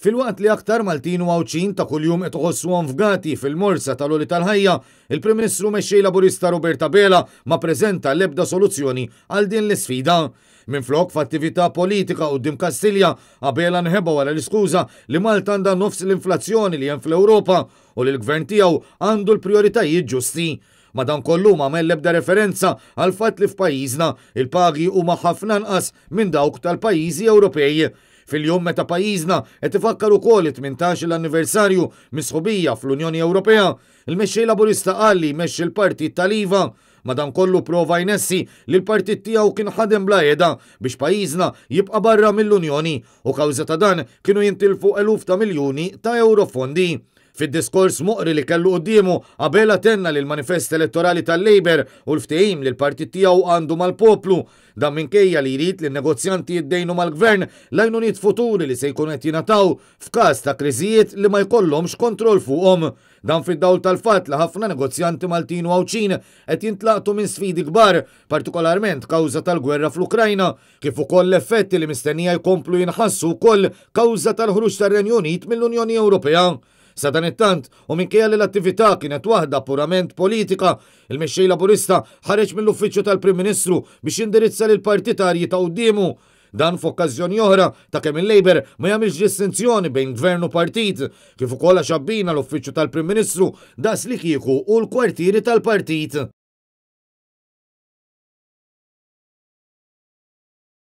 Filwaqt li aktar Maltin u Għawdxin ta' kuljum qed iħossuhom fgati fil-morsa tal-għoli tal-ħajja, il-Prim Ministru Mexxej Laburista Robert Abela ma preżenta l-ebda soluzzjoni għal din l-isfida. Minflok f'attività politika quddiem Kastilja, Abela nħeba wara l-iskuża li Malta għandha nofs l-inflazzjoni li hemm fl-Ewropa u li l-Gvern tiegħu għandu l-prijoritajiet ġusti. Madankollu ma għamel l-ebda referenza għall-fatt li f'pajjiżna il-pagi huma ħafna anqas minn dawk tal-pajjiżi Ewropej. Fil-jum meta pajjiżna qed ifakkar ukoll it-18-il anniversarju mis-sħubija fl-Unjoni Ewropea, il-Mexxej Laburista qal li jmexxi l-partit tal-IVA. Madankollu prova jnessi li l-partit tiegħu kien ħadem bla heda biex pajjiżna jibqa' barra mill-Unjoni u kawża ta' dan kienu jintilfu eluf ta' miljuni ta' ewro f'fondi. Fid-diskors moqri li kellu quddiemu, Abela tenna li l-manifest elettorali tal-Labour u l-ftehim li l-partit tiegħu għandu mal-poplu Dan minkejja li jrid li n-negozjanti jiddejnu mal-Gvern l-għajnuniet futuri li se jkunu qed jingħataw f'każ ta' kriżijiet li ma jkollhomx kontroll fuqhom. Dan fid-dawl tal-fatt li ħafna negozjanti Maltin u Għawdxin qed jintlaqtu minn sfidi kbar, partikolarment kawża tal-gwerra fl-Ukrajna, kif ukoll l-effetti li mistennija jkomplu jinħassu wkoll kawża tal-ħruġ tar-Renju Unit mill-Unjoni Ewropea. Sadanittant, u minkejja li l-attività kienet waħda purament politika, il-Mexxej Laburista ħareġ mill-Uffiċċju tal-Prim Ministru biex jindirizza lill-partitarji ta' quddiemu. Dan f'okkażjoni oħra ta' kemm il-Labour ma jagħmilx distinzjoni bejn Gvern u partit, kif ukoll għax abbina l-Uffiċċju tal-Prim Ministru daqs li kieku hu l-kwartieri tal-partit.